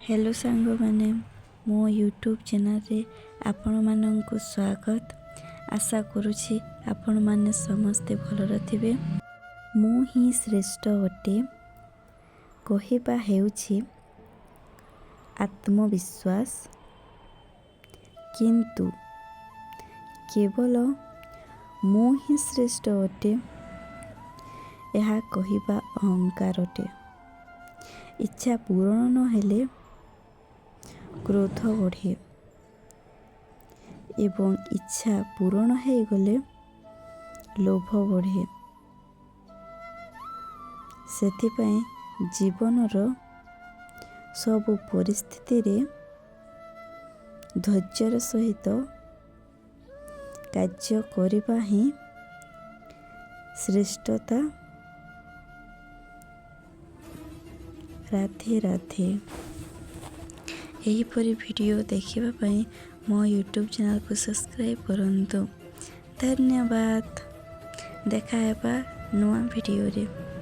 Hello ସାଙ୍ଗମାନେ, ମୋ YouTube ଚ୍ୟାନେଲ୍ରେ ଆପଣମାନଙ୍କୁ ସ୍ୱାଗତ। ଆଶା କରୁଛି ଆପଣମାନେ ସମସ୍ତେ ଭଲରେ ଥିବେ। ମୁଁ ହିଁ ଶ୍ରେଷ୍ଠ ଅଟେ କହିବା ହେଉଛି ଆତ୍ମବିଶ୍ୱାସ, କିନ୍ତୁ କେବଳ ମୁଁ ହିଁ ଶ୍ରେଷ୍ଠ ଅଟେ, ଏହା କହିବା ଅହଙ୍କାର ଅଟେ। ଇଚ୍ଛା ପୂରଣ ନହେଲେ କ୍ରୋଧ ବଢ଼େ ଏବଂ ଇଚ୍ଛା ପୂରଣ ହେଇଗଲେ ଲୋଭ ବଢ଼େ। ସେଥିପାଇଁ ଜୀବନର ସବୁ ପରିସ୍ଥିତିରେ ଧୈର୍ଯ୍ୟର ସହିତ କାର୍ଯ୍ୟ କରିବା ହିଁ ଶ୍ରେଷ୍ଠତା। ରାଧେ ରାଧେ। ଏହିପରି ଭିଡ଼ିଓ ଦେଖିବା ପାଇଁ ମୋ ୟୁଟ୍ୟୁବ୍ ଚ୍ୟାନେଲ୍କୁ ସବସ୍କ୍ରାଇବ୍ କରନ୍ତୁ। ଧନ୍ୟବାଦ। ଦେଖା ହେବା ନୂଆ ଭିଡ଼ିଓରେ।